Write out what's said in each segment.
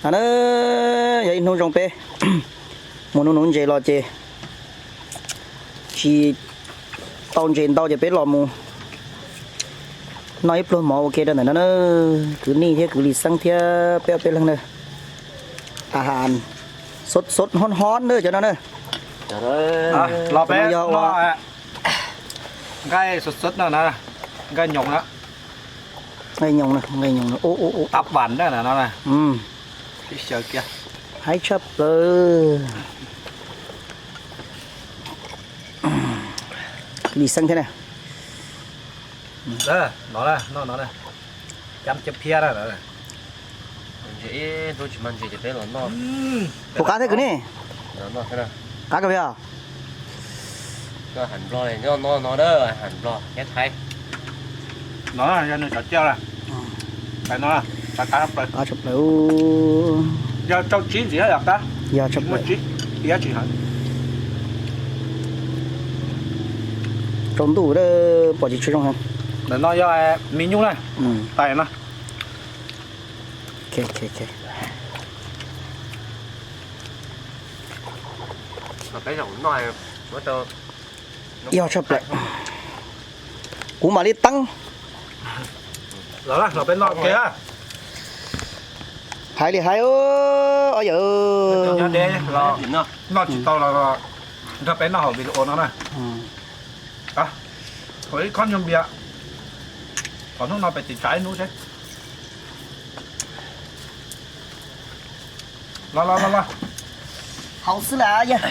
No na, yog ib hnub zoo peb mus nuv nuv ntses los ces tsis tau ntses ntau ces peb los mus noj ib pluag mov ua ke rau ntawm no na. Kwv Nij thiab kwv Lis Xeeb thiab peb ob peb leeg na. A has sod sod hob hob na cov no na. Los peb yog ua nqaij sod sod no na, nqaij nyoos na. Nqaij nyoos na, nqaij nyoos na. Tab vas na no na. Haib tshaj plaws. Lis Xeeb thiab na. No, no, cab cab phiab na. Ntses ib hnub tsis mag ntses ces peb los noj. Puas qab thiab kwv Nij? Qab kawg li os. Noj ham nplog, noj no na, ham nplog thiab thaib. No yog nws cov caj na. Qab tshaj plaws. Qab tshaj plaws. Yog rau tsib ntxiv yog qab. Yog tshaj plaws. Iab tsis hawv. Rau ntuj pom tsis tshua zoo heev. Ntawm no yog me nyuj na. Tais no. Yog tshaj plaws. Kuv mam li teeb. Los peb noj ke. Hais li hais, o yawm. Noj tsis tau los nrog peb noj hauv video no na. Ua ib khob nyuag npias. Qhov hnub no peb tiv tsam ib hnub seb. Los los los los. Haus xwb las yawg.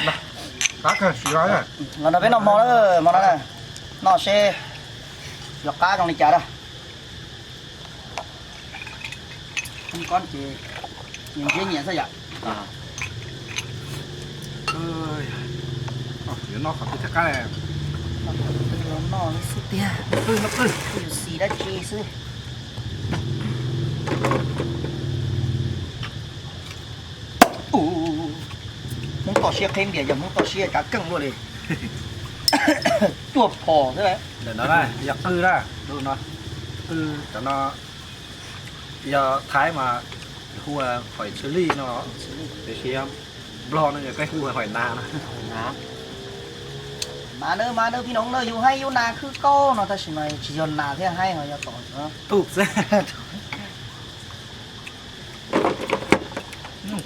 Los nrog peb noj hmo na, hmo no na. Noj seb yuav qab zoo li cas na. Kob ces nyias ntsiab nyias xwb yom. Yuav noj qhov twg thiaj qab. Noj xwb tiag. Noj pwj, noj pwj. Kuj yuav xis dab tsi xwb. Hmoob toj siab qheb npias, yog Hmoob toj siab kav keej luaj li. Cuaj phom xwb. Ntawm no na, yog qwj na, qwj no, cov no yog Thaib mas hu ua hoim chili no, tiam sis Nplog no yog peb hu ua hoim nas no. Mas na, mas na, phij noov na, yus haib yus nas khwb kaub no tab sis mas tsis yog nas thiab haib ho yog tom tub xwb.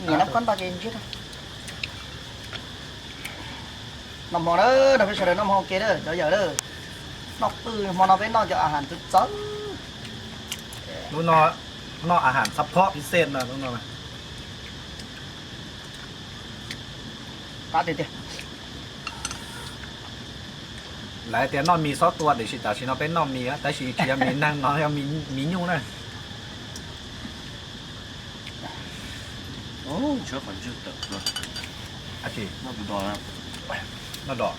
Niam no kob nto ces ntsib. Noj hmo na, nrog peb sawv daws noj hmo ua ke na cov yawm na. Noj pwj, hmo no peb noj cov a has txawv txawv. Hnub no noj a has xab phob phij xej no hnub no. Qab tiag tiag. Lawv tias noj mis xob tua, tiam sis tam sim no peb noj mis, tab sis tsis yog mis neeg no yog mis nyuj na. Noj dom.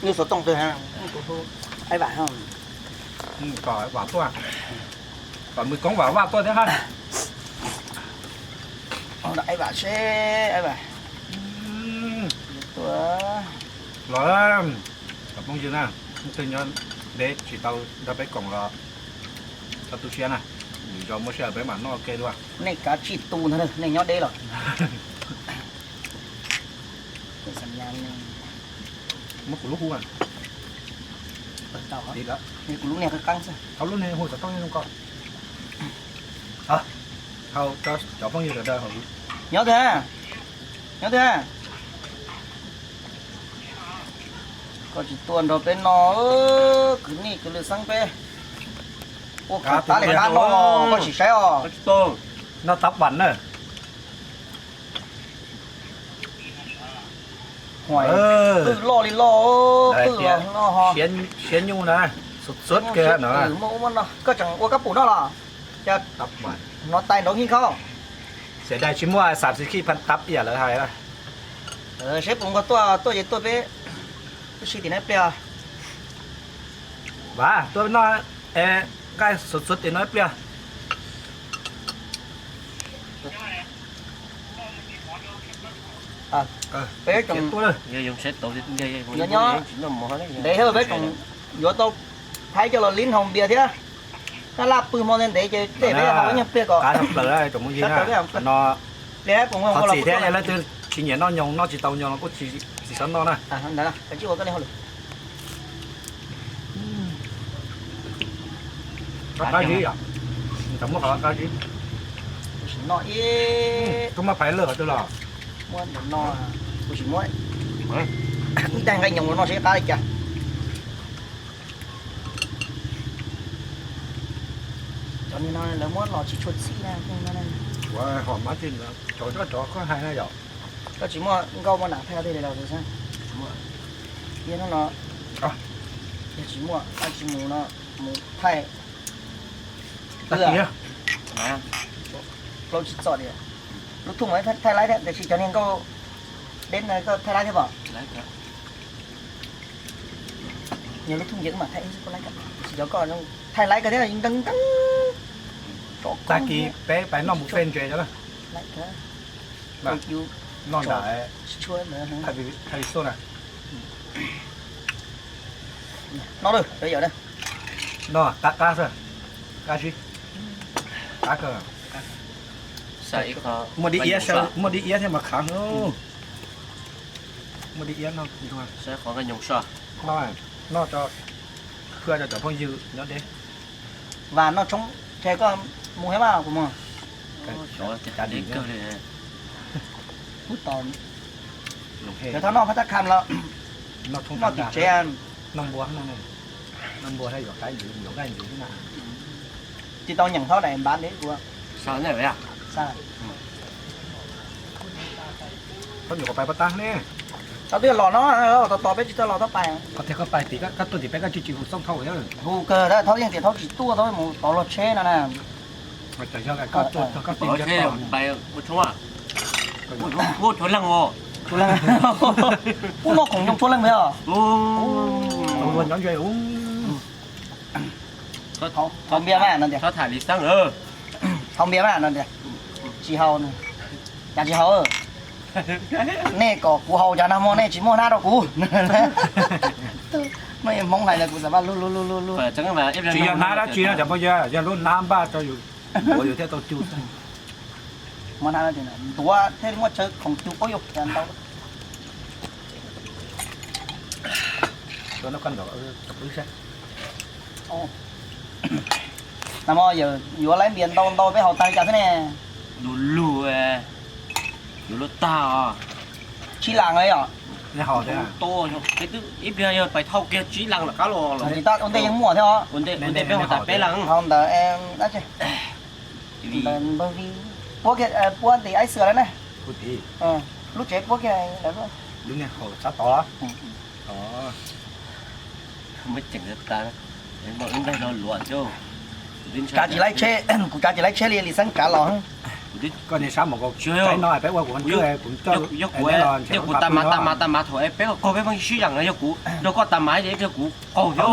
Kom vam tuaj, kom mws koob vam vaj tuaj thiab ha. Aib vam seb, aib vam. Los, cov phooj ywg na, leej twg nyob deb tsis tau nrog peb koom los txhob tu siab na, lwm zaus muaj sij hawm peb mam noj ua ke dua. Nej kav tsij tu ntag, nej nyob deb los. Muab kuv lub hu. Kuv lub niag qeeb xwb. Thaum lub niag hu xov tooj zoo ko. Hau, cov phooj ywg sawv daws. Nyob twg, nyob twg. Koj tsis tuaj nrog peb noj, kwv Nij kwv Lwm Xeeb peb ua khav tab li qab no, koj sim saib os. Noj tab pas na. Qwj loj li loj, qwj los no ho. Siab nyuj na, xuv xuv kiag no. Koj tseem ua kab pum noj los? Hnov tais nrov nkig khaub. Xiav dais tsis muaj xam xis khij phan tab ib yam lawv hais. Seb puas nquag tuaj, tuaj ces tuaj peb, tuaj si tim no ib pliag. Vas, tuaj noj nqaij xuv xuv tim no ib pliag. Peb tsoom, nyob nyob ntev thiab peb tsoom yuav tau Thaib coj los lib hau npias thiab. Tab laj pw hmo ntev ntev ces tej peb haus ib nyuag pliag kom sab plaws na tsoom phooj ywg na. No qhov txim thiab yog leej twg tsis nyiam noj nyoos, noj tsis tau nyoos los kuj tsis txhob noj na. Qab zib yom, muab qhov qab zib. Twb muab phais lawj qhov twg los? Muab ntawm no, kuv tsis muab. Ib tag nqaij nyoos no seb qab li cas. Cov no lawv muab los tsis tshua txhij na. Ua hom mab tij, cov cov koj hais na yom. Koj tsis muaj nkauj muaj nam thaij tej li los xwb. Iab hnub no yog tsis muaj dab tsi mus no, mus thaij. Plaub tsis txom li. Lub thooj thaij laib thiab, tiam sis cov niag nkauj deb no koj thaij laib thiab pom? Yog lub thooj ces wb mam thaij ib lub laib, tiam sis cov koj thaij laib kawg thiab, nkees nkees. Tag kis peb pais noj mus pej ntses. Noj nram thaij video na. Noj lawm, noj qab qab xwb, qab zib, qab kawg. Muaj dib iab, muaj dib iab thiab mas khav. Muaj dib iab no, noj tso, qhia rau cov phooj ywg nyob deb. Vas noj tshoob, ces koj mus thiab mas kuv mus. Ub tos, yog thaum noj phab tab kham los noj tim tsev. Noj npua, noj npua thiab yuav qaib ntxiv, yuav nqaij ntxiv na. Tsis tau nyeem thaub daim npav ntev kuv. Thaub nyuam qhuav pais pab tab ne. Thaub twb los no, tos tos peb tsis tau los thaub pais. Qhov tias koj pais tim, koj tuaj tim peb koj tsis tsis hu txooj thaub. Hu kawg, thaub yeej tias thaub tsis tuaj, thaub mus tod luag tsheb no na. Koj tuaj, koj tuaj tsheb pais ua tshoob. Ua tshoob leeg os. Ua noj khoom nyoo tshoob leeg thiab os. Haus npias mas no tias, haus npias mas no tias, tsis haus, cas tsis haus. Nej kom kuv haus cas nag hmo nej tsis muaj hnab rau kuv. Muaj Hmoob hais los kuv xav vaj lug lug lug lug lug. Tsis yog hnab dab tsi no cov phooj ywg, yog lub hnab npaj rau yus, yus thiaj tau cug xwb. Muaj hnab ntuav thiaj li muaj chaw khoom cug paub yus ntau. Nag hmo yuav laib npias ntau ntau peb haus tag li cas xwb ne. Lug lug, yuav luag tag os. Tsib las yom. Ib pliag yog pais thauj kiag tsib las lawm qab los. Ua ntej yeej muaj thiab os. Ua ntej peb haus tas peb las. Haus ntawd, puab ntiv aib xwm lawm na. Lub tsev puab kiag lawm. Lub niag haus sab tod. Kav tsis laib tsheb, kuv kav tsis laib tsheb li, Lis Xeeb kav los. Koj niag sab mos kaus qaib no peb ua kuv, kuv coj, yog kuv, yog kuv tas mas tas mas tas mas thaum peb qaug peb pheej sib zam no, yog kuv nrog koj tas mas ces kuv qaug thiab.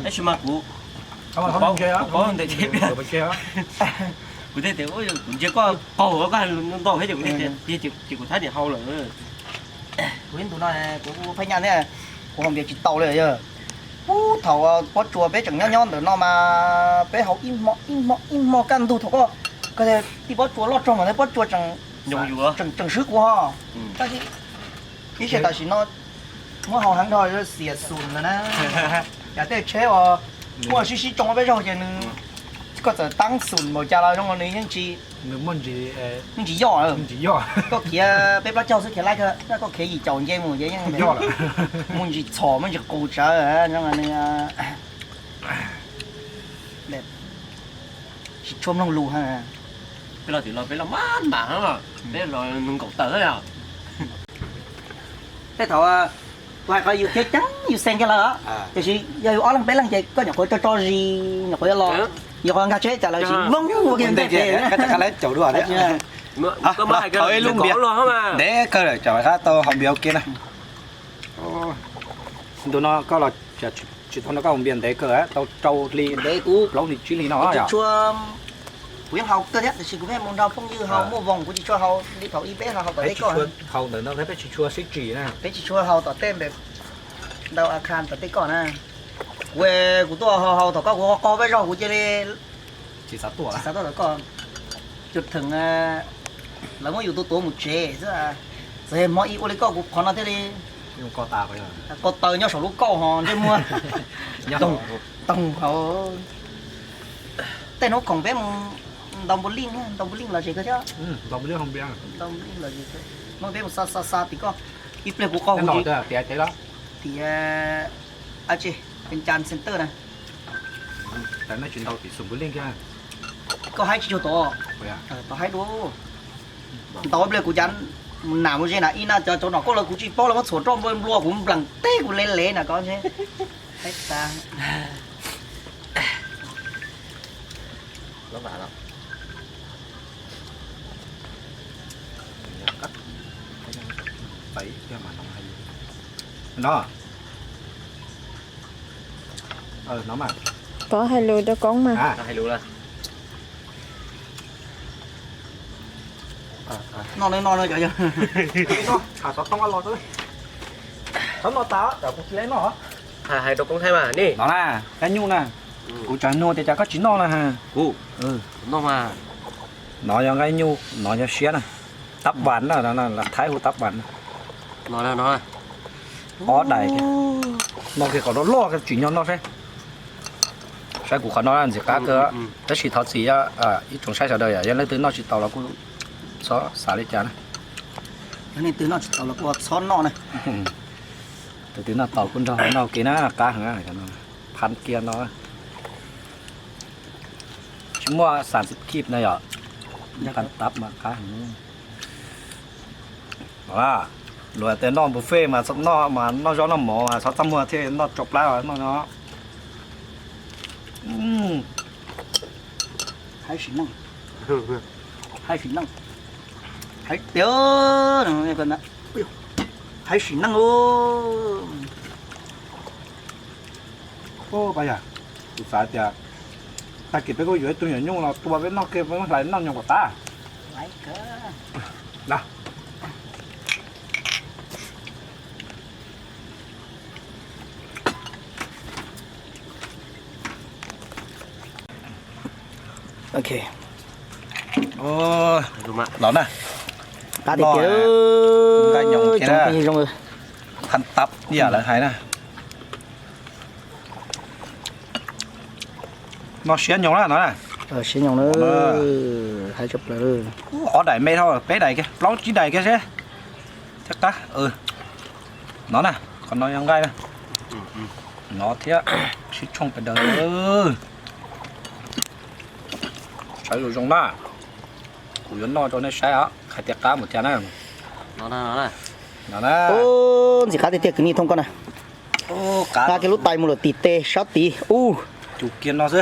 Tab sis mas kuv, kuv paub ntev, kuv thiaj tias kuv ntsia koj qaug koj ntau thiab ces kuv thiaj tias ces kuv thab niam hau lawm. Kuv ib ntus no kuv pheej nyaj thiab, kuv haus npias tsis tau li yog. Ub, thaum pob tsuas peb tseem nyob nyob ntawm no mas peb haus ib hmo ib hmo ib hmo kaj ntug thaum koj, koj tij pob tsuas loj tsaug mas tej pob tsuas tseem, tseem swb kuv ho. Tab sis ib sij tam sim no muab haus heev dhau xiam xum lawm na. Yam tej tsheb uas muaj sib sib tsoo peb zaug ces nws, koj txawm taab xum npaum cas los zoo nws yeej tsis, nws muaj ntsis, yeej tsis yoj. Koj khiav peb plaub caug xwb khiav laib kawg, koj khiav yim caum nce mus ces yeej mus ntsis txhom muaj ntsis qus tsawv. Tsis tshua mloog lus. Peb los tim los peb los maj mam, peb los nkaum tawm yog. Tej thaum kuv hais qhov yus ceeb ceeb yus xees kiag lawm, tiam sis yog yus ob leeg peb leeg ces koj nyuam qhuav tso tso zis, nyuam qhuav yuav los, nyuam qhuav nkag tsheb cas lawv tsis voob ua kiag ntej pem. Ntev kawg lawm, cov qab tau haus npias ua ke na. Ntu no koj los tsis tau nrog koj haus npias ntev kawg, tau rau hli, plaub hli tsib hli no. Kuv yeej haus kawg thiab, tiam sis kuv pheej mus nrog phooj ywg haus muaj voos, kuv tsis tshua haus li thaum ub peb haus tom tej koj. Haus ntawm no peb tsis tshua sib tsim na. Peb tsis tshua haus tom tej npe ntau a kha tom tej koj na. Kuv, kuv tuaj haus haus thaum koj, kuv qaug peb zaug kuv cia li tsis xav tuaj, tsis xav tuaj thaum koj. Cus theem lawv muab yus tua tuav mus tsev xwb. Txawm hmo ib ua li koj kuv qhov no thiaj li qaug taws nyob saum lub kauj ho ntsej muag toog hauv. Tej hnub khoom peb mus ntaus npu lij, ntaus npu lij los zes koj thiab. Ntaus npu lij los zes, hnub peb mus xa xa xa tim koj. Ib pliag kuv qaug tias Peev Cam Center na. Koj haib tsis cuag tod, tod haib dua. Ntaus ib pliag kuv cav mus nam mus ze na ib na cov cov nom koj lawv kuv tsis paub lawv muab txhuam roj nplua nplua kuv nplees teb kuv le le na koj ntshe. Haib tas. Pov hais lus rau Koob mas. Noj no no cov yog. Xov no tas, kuv tsis le noj. Hais rau Koob Thaib mas ni. No na, kab nyuj na. Kuv tsam nug tias cas koj tsis noj na. Kuv noj mas. No yog nqaij nyuj, no yog siab na. Tab vas na, Thaib hu tab vas na. Ob daim thiab. No kiag kom loj loj tsim nyog noj seb. Saib kuv qhov no ntxim qab kawg, tab sis thov txim ib tsoom saib sawv daws, yog leej twg noj tsis taus los kuj txhob xav li cas na. Yog leej twg noj tsis taus los kuj txhob noj na. Tus twg noj taus kuj nrog noj ua ke na, qab heev. Phab kiag no tsis muaj xam xim kib na yom. Phab tab mas qab heev. Luag tias noj buffet mas noj mas noj zaub noj mov mas txhob txaj muag thiaj noj tsau plab noj no. Haib sim neej, haib sim neej, haib tiag, haib sim neej. Pab yog, kuv xav tias tag kis peb kuj yuav ib tug nyuam nyuj los tua peb noj kiag, peb muab hlais noj nyob kom tas. Ok, los na, qab tiag tiag, nqaij nyoos zoo, phab tab ib yam lawv hais na. No siab nyoos na no. Siab nyoos na, haib tshaj plaws. Ob daim me dhau, peb daim kiag, plaub tsib daim kiag seb thiaj qab. No na, qhov no yog nqaij na. No thiab, sib tshooj pes daws. Saib zoo zoo na, kuv yuav noj rau nej saib os, hais tias qab mus cas na. No na, ntxim qab tiag tiag kwv tij thooj koj na. Nqa kiag lub tais mus lawm tim tes sab tid ub. Cus kiag no xwb.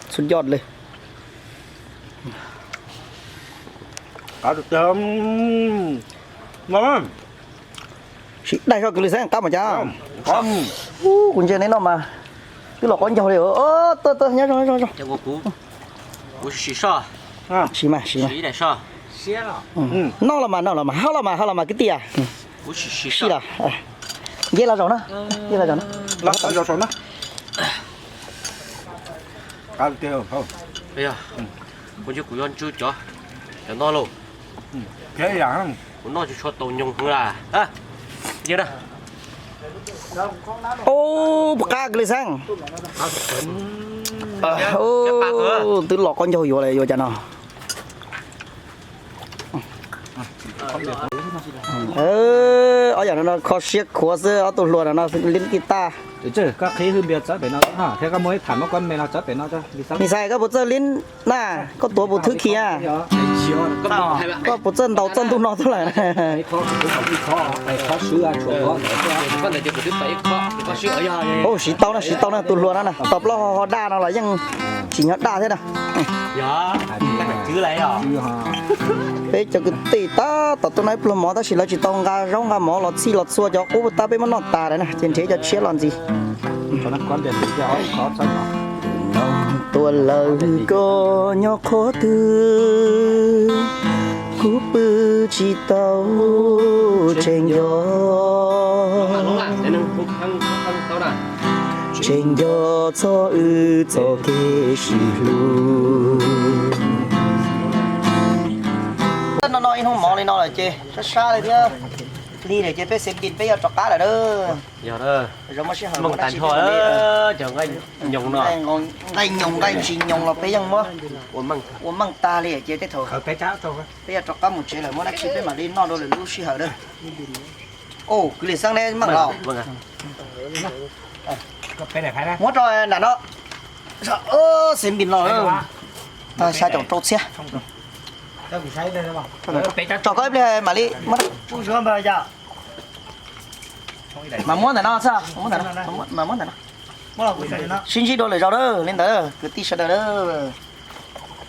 Suv yoj li. Sim daig zog kwv tij xeeb qab mas cas. Kuv ntsia neb noj mas twb los qaub ncaug li. Tuaj tuaj nyob zoo zoo zoo. Sim mas sim mas. Noj los mas noj los mas, hab los mas hab los mas kwv tij. Sim los. Nce los zaum na, nce los zaum na. Kuv yuav ntsw cov, cov no lauj. Kuv noj tsis tshua tau nyoos heev la. Ub, qab kwv tij xeeb. Twb los qaub ncaug yuav li, yuav cas no. Ob yam no no kho siab khuav xwb, ob tug hluas no no li kij taj. Koj qhib hwj npias txawb pem no thiab, koj muaj ib tham muab koj me no txawb pem no. Mis Xais, koj puas txawj li na, koj tuav puas thwb khiv a? Koj puas txawj ntaus txoj ntug no tuaj lawm? Ub, siv tau na, siv tau na, tus hluas no na, tau plaub hau ho daj no los yeej tsim nyog daj thiab na. Peb cov kwv tij tab tom tuaj noj ib pluag mov tab sis lawv tsis tau nqa zaub nqa mov los txhij los txhua cov qub tab peb muab noj tas lawm na ces nrhiav cov tshiab los ntxiv. Tua lawm koj nyob qhov twg? Kuv pw tsis tau, tseem nco, tseem nco txog wb txoj kev sib hlub. No no ib hnub mov li no lawm ces sab sab li thiab. Lig lawm ces peb xev npis peb yuav rov qab lawm a. Yog, muaj sij hawm muaj dab tsi nqaij nyoos nqaij ntsis nyoos los peb yeej muab ua meej tag li ces tej thaum peb yuav rov qab mus tsev lawm muaj dab tsi peb mam li noj dua lwm lub sij hawm a. Kwv Lis Xeeb neb meej los? Muab rau nram no, xev npis los, tag xya caum rau txhiab. Tso koj ib pliag mam li muab. Mas muab ntawm no, mas muab ntawm no. Sib ntsib dua lwm zaus a, li ntawd kwv tij sawv daws a.